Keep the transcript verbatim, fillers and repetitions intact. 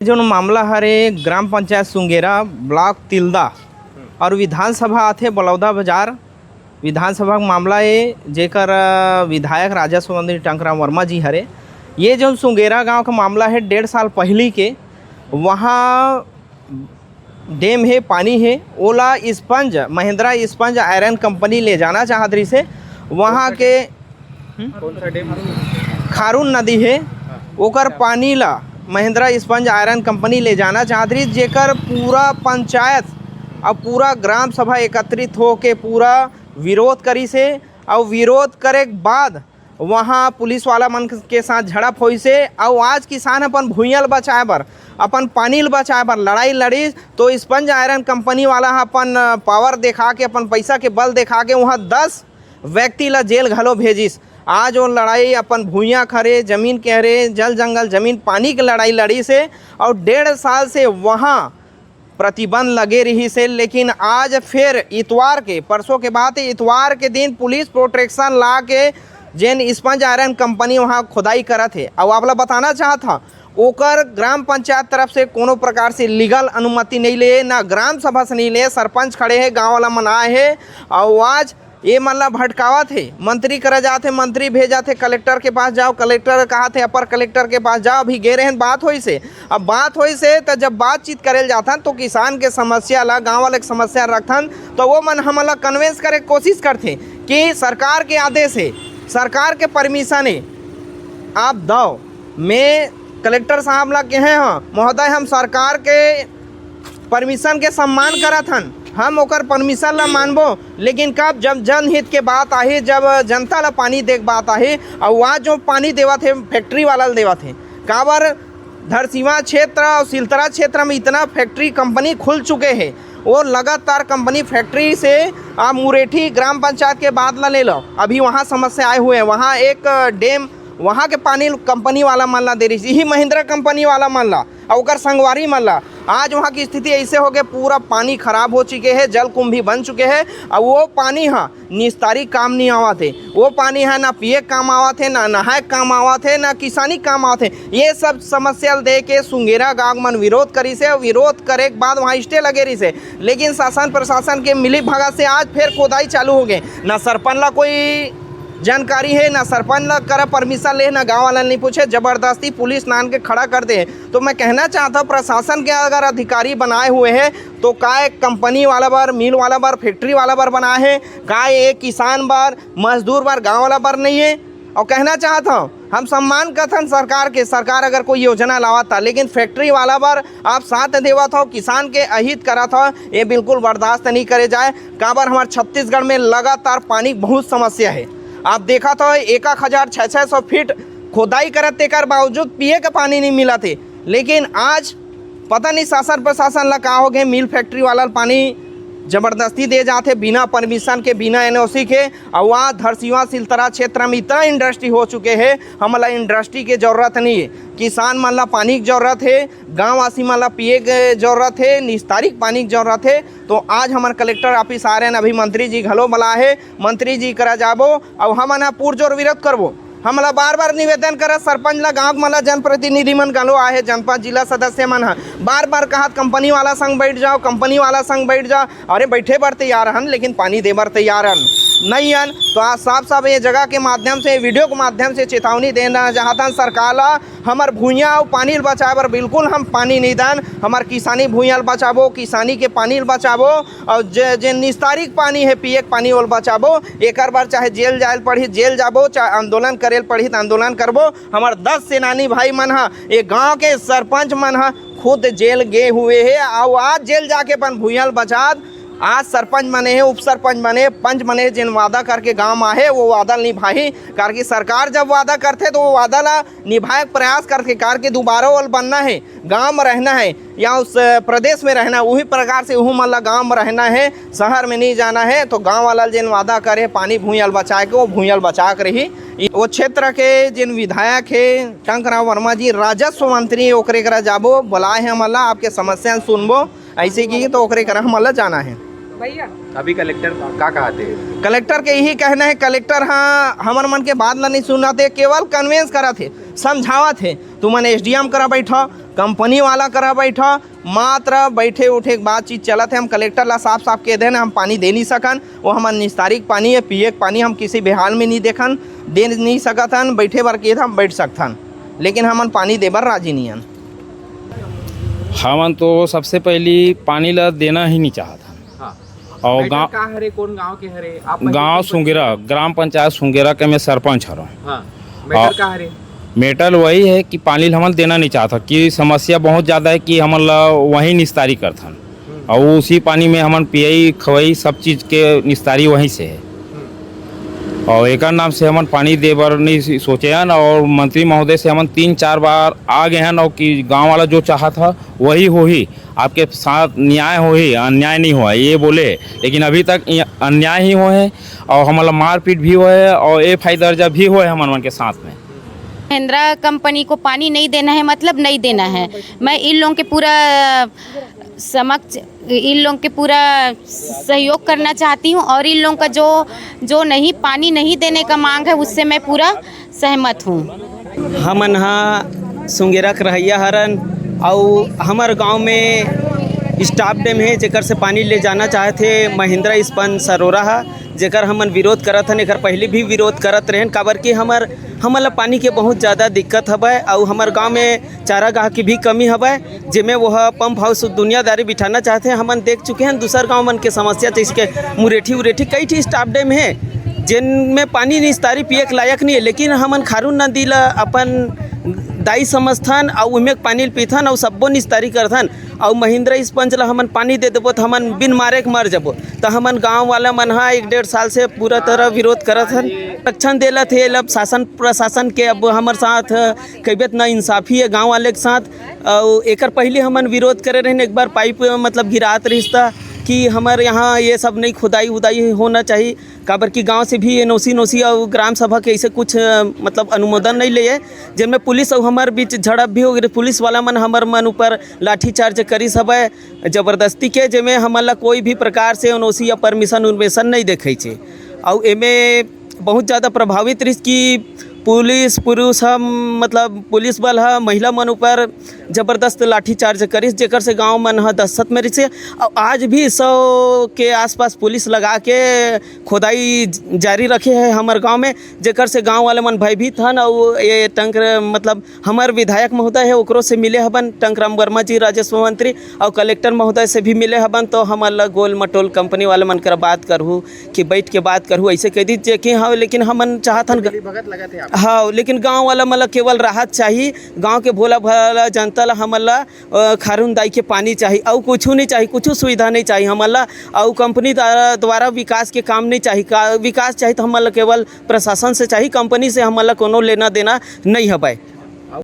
जोन मामला हरे ग्राम पंचायत सुंगेरा, ब्लॉक तिल्दा और विधानसभा आथे बलौदा बाजार। विधानसभा के मामला ए, जेकर, अ, विधायक राजस्व मंत्री टंकराम वर्मा जी हरे। ये जोन सुंगेरा गांव के मामला है डेढ़ साल पहली के, वहाँ डैम हे, पानी हे, ओला sponge, Mahindra sponge iron company ले जाना चाहत रहिस हे। वहाँ के, हम्म? कौन सा डैम? खारून नदी हे, ओकर पानी ला महिंद्रा स्पंज आयरन कंपनी ले जाना चाहत रहिस, जेकर पूरा पंचायत अउ पूरा ग्राम सभा एकत्रित होके पूरा विरोध करिस हे। अउ विरोध करे के बाद वहाँ पुलिस वाला मन के साथ झड़प होइस हे। अउ आज किसान अपन भुइयां ल बचाए बर, अपन पानी ल बचाए बर लड़ाई लड़िस, तो स्पंज आयरन कंपनी वाला ह अपन पावर देखा के, अपन पैसा के बल देखा के वहाँ दस व्यक्ति ला जेल घलो भेजिस। आज वो लड़ाई अपन भुइयां के हरे, जमीन के हरे, जल जंगल, जमीन पानी के लड़ाई लड़िस हे। और डेढ़ साल से वहाँ प्रतिबंध लगे रहिस हे, लेकिन आज फिर इतवार के, परसों के बात हे, इतवार के दिन पुलिस प्रोटेक्शन ला के जेन स्पंज आयरन कंपनी वहाँ खोदाई करत हे, अउ आप ला बताना चाहत हव, ओकर ग्राम पंचायत तरफ से कोनो प्रकार से लीगल अनुमति नहीं ले, ना ग्राम सभा से नहीं ले, सरपंच खड़े हे, गांव वाला मन आए हे, अउ आज ये मन ला भटकावत हे, मंत्री करा जात हे, मंत्री भेजात हे कलेक्टर के पास जाओ, कलेक्टर कहत हे अपर कलेक्टर के पास जाओ। अभी गे रहेन, बात होइस हे, अब बात होइस हे त जब बातचीत करे ल जाथन तो किसान के समस्या ला, गांव वाले के समस्या रखथन, तो वो मन हमन ला कन्विंस करे के कोशिश करथे कि सरकार के आदेश हे, सरकार के परमिशन हे, आप दव। मैं कलेक्टर साहब ला कहे हव, महोदय, हम सरकार के परमिशन के सम्मान करत हन, हम ओकर परमिशन ला मानबो, लेकिन कब, जब जनहित के बात आही, जब जनता ला पानी दे के बात आही, अउ आज जो पानी देवत हे फैक्ट्री वाला ला देवत हे, काबर धरसीवा क्षेत्र अउ सिलतरा क्षेत्र में इतना फैक्ट्री कंपनी खुल चुके हे, वो लगातार कंपनी फैक्ट्री से आप मुरेठी ग्राम पंचायत के बात ला ले लो, अभी वहाँ समस्या आए हुए हैं, वहाँ एक डैम, वहाँ के पानी कंपनी वाला मन ला दे रहिस, यही महिंद्रा कंपनी वाला मन ला अउ ओकर संगवारी मन ला। आज वहाँ की स्थिति ऐसे हो गए, पूरा पानी खराब हो चुके हे, जल कुंभी बन चुके हे। अब वो पानी ह निस्तारी काम नहीं आवत हे, वो पानी ह ना पिए के काम आवत हे, ना नहाए के काम आवत हे, ना किसानी के काम आवत हे। ये सब समस्या ल दे के सुंगेरा गांव मन विरोध करिस हे। विरोध करे के बाद वहाँ स्टे लगे रहिस हे, लेकिन शासन प्रशासन के मिली भगत से आज फिर खोदाई चालू हो गए। ना सरपंच ला कोई जानकारी हे, ना सरपंच ला करा परमिशन ले, ना गांव वाला नहीं पूछे, जबरदस्ती पुलिस नान के खड़ा कर दे। तो मैं कहना चाहता हूँ, प्रशासन के अगर अधिकारी बनाए हुए हैं तो का एक कंपनी वाला बर, मिल वाला बर, फैक्ट्री वाला बर बनाए हे? का ये किसान बर, मजदूर बर, गांव वाला बर नहीं है? और कहना चाहता हूँ, हम सम्मान करथन सरकार के, सरकार अगर कोई योजना लावत हे, लेकिन फैक्ट्री वाला बर आप साथ देवत हव, किसान के अहित करत हव, ये बिल्कुल बर्दाश्त नहीं करे जाए। काबर हमारे छत्तीसगढ़ में लगातार पानी बहुत समस्या है। आप देखत हव, एक एक हजार, छः छः सौ फीट खोदाई करत, तेकर बावजूद पिए के पानी नहीं मिलत हे। लेकिन आज पता नहीं शासन प्रशासन ला का हो गए, मिल फैक्ट्री वाला ला पानी जबरदस्ती दे जात हे बिना परमिशन के, बिना एनओसी के। अउ वहाँ धरसीवा सिलतरा क्षेत्र में इतना इंडस्ट्री हो चुके हे, हमला इंडस्ट्री के जरूरत नहीं है। किसान मन ला पानी के जरूरत है, गाँववासी मन ला पिए के जरूरत है, निस्तारी के पानी के जरूरत है। तो आज हमन कलेक्टर ऑफिस आ रहे हैं, अभी मंत्री जी घलो बला है, मंत्री जी करा जाबो, अउ हमन ह पुरजोर विरोध करबो। हमला बार बार निवेदन करत सरपंच ला, गांव के मन ला, जनप्रतिनिधि मन घलो आहे, जनपद जिला सदस्य मन ह बार बार कहत कंपनी वाला संग बैठ जाओ, कंपनी वाला संग बैठ जाओ। अरे बैठे बर तैयार हन, लेकिन पानी दे बर तैयार हन नहीं हन। तो आज साफ साफ ये जगह के माध्यम से, वीडियो के माध्यम से चेतावनी देना चाहत हन सरकार ला, हमर भुइयां अउ पानी ल बचाए बर बिल्कुल हम पानी नहीं दन। हमर किसानी भुइयां ल बचाबो, किसानी के पानी ल बचाबो, अउ जे, जे निस्तारी के पानी हे, पिए के पानी, ओल बचाबो। एकर बर चाहे जेल जाए ल पड़ही, जेल जाबो, चाहे आंदोलन करे ल पड़ही त आंदोलन करबो। हमर दस सेनानी भाई मन ह, ये गांव के सरपंच मन ह खुद जेल गे हुए हे, अउ आज जेल जाके अपन भुइयां ल बचात, आज सरपंच बने हे, उप सरपंच बने, पंच बने, जेन वादा करके गांव म आहे, वो वादा ल निभाही। काबर कि सरकार जब वादा करथे, तो वो वादा ला निभाए के प्रयास करथे, काबर कि दोबारा ओल बनना हे, गांव में रहना है या उस प्रदेश में रहना है, वही प्रकार से उहू मन ला गांव में रहना है, शहर में नहीं जाना है। तो गांव वाला जेन वादा करे पानी भुइयां ल बचाए के, वो भुइयां ल बचा के रही। वो क्षेत्र के जेन विधायक है टंकराम वर्मा जी, राजस्व मंत्री, ओकरे करा जाबो, बुलाए हैं हमन ला, आपके समस्या सुनबो, ऐसे की तो ओकरे करा हमन ला जाना है। भैया, अभी कलेक्टर का कहा थे? कलेक्टर के यही कहना है, कलेक्टर हाँ हमर मन के बात ला नहीं सुनत हे, केवल कन्विंस करत हे, समझावत हे। तुमन एसडीएम करा बैठो, कंपनी वाला करा बैठा, मात्र बैठे उठे के बातचीत चलत हे। हम कलेक्टर ला साफ साफ कह देन, हम पानी दे नहीं सकन, वो हमन निस्तारी के पानी हे, पिए के पानी हम किसी भी हाल में नहीं देखन, दे नहीं सकत हन। बैठे बर कहे हम बैठ सकथन, लेकिन हमन पानी दे बर राजी नहीं हन। हमन तो सबसे पहली पानी ला देना ही नहीं चाहत हन। हाँ। और मैटर गाँव का हरे, कौन गांव के हरे आप? पहले गांव तो सुंगेरा, ग्राम पंचायत सुंगेरा के मैं सरपंच हरों। हाँ। मैटर और का हरे? मैटर वही है कि पानी ला हमन देना नहीं चाहत हन, कि समस्या बहुत ज़्यादा है कि हमन ला वहीं निस्तारी करथन। हम्म। और उसी पानी में हमन पियई खवई सब चीज़ के निस्तारी वहीं से है। हम्म। और एकर नाम से हमन पानी दे बर नहीं सो-, सोचे हन। और मंत्री महोदय से हमन तीन चार बार आ गए हन और कि गांव वाला जो चाहत ह वही होही, आपके साथ न्याय होही, अन्याय नहीं हुआ, ये बोले। लेकिन अभी तक ये अन्याय ही हुआ है और हमला मारपीट भी हुआ है और एफ आई दर्जा भी हुआ है हमन मन के साथ में। महिंद्रा कंपनी को पानी नहीं देना है, मतलब नहीं देना है। मैं इन लोगों के पूरा समक्ष, इन लोगों के पूरा सहयोग करना चाहती हूँ और इन लोगों का जो, जो नहीं, पानी नहीं देने का मांग है, उससे मैं पूरा सहमत हूँ। हमन ह सुंगेरा के रहइया हरन, अउ हमर गांव में स्टॉप डैम हे, जेकर से पानी ले जाना चाहत हे महिंद्रा स्पंज सरोरा ह, जेकर हमन विरोध करत हन। एकर पहले भी विरोध करत रहेन, काबर कि हमर, हमन ल पानी के बहुत ज़्यादा दिक्कत हवय, अउ हमर गांव में चारागाह की भी कमी हवय, जेमे वो ह पंप हाउस दुनियादारी बिठाना चाहत हे। हमन देख चुके हन दूसर गांव मन के समस्या, जैसे कि मुरेठी उरेठी कई ठी स्टॉप डैम हे, जेन में पानी निस्तारी पिए के लायक नहीं है, लेकिन हमन खारून नदी ला अपन दाई समझथन, अउ उमे के पानी ल पीथन, अउ सब्बो निस्तारी करथन। अउ महिंद्रा स्पंज ला हमन पानी दे देबो, त हमन बिन मारे के मर जबो। त हमन गांव वाला मन ह एक डेढ़ साल से पूरा तरह विरोध करत हन। संरक्षण देलत हे, अब शासन प्रशासन के अब हमर साथ कहिबे त ना इंसाफी है गांव वाले के साथ। अउ एकर पहले हमन विरोध करे रहेन, एक बार पाइप मतलब गिरात रहिस त कि हमर यहाँ ये सब नहीं, खुदाई उदाई होना चाहिए, काबर कि गांव से भी एन ओ सी नोसी अउ ग्राम सभा के ऐसे कुछ, अ, मतलब अनुमोदन नहीं ले है, जेमे पुलिस अउ हमर बीच झड़प भी हो गई। पुलिस वाला मन हमर मन ऊपर लाठीचार्ज करिस हवय जबरदस्ती के, जेमे हमन ला कोई भी प्रकार से एन ओ सी या परमिशन उर्मिशन नहीं देखे छे। अउ एमे बहुत ज़्यादा प्रभावित रहिस कि पुलिस, पुरुष ह, मतलब पुलिस बल ह महिला मन ऊपर जबरदस्त लाठीचार्ज करिस, जेकर से गांव मन ह दहशत में रहिस। अउ आज भी सौ के आसपास पुलिस लगा के खोदाई जारी रखे है हमर गांव में, जेकर से गांव वाले मन भयभीत हन। अउ ये टंक, मतलब हमर विधायक महोदय है, ओकरो से मिले हबन, टंकराम वर्मा जी, राजस्व मंत्री, अउ कलेक्टर महोदय से भी मिले हबन, तो हमन ल गोल मटोल कंपनी वाले मन करा बात करहू कि बैठ के बात करहू, ऐसे कह दी जे कि हाँ, लेकिन हमन चाहत हन मिली भगत लगत है आप। हाँ, लेकिन गांव वाला मन ल केवल राहत चाही, गांव के भोला भाला जनता ल हमन ल, अ, खारून दाई के पानी चाही, अउ कुछू नहीं चाही, कुछू सुविधा नहीं चाही हमन ल, अउ कंपनी द्वारा, द्वारा विकास के काम नहीं चाही। का विकास चाही तो हमन ल केवल प्रशासन से चाही, कंपनी से हमन ल कोनो लेना देना नहीं हवय।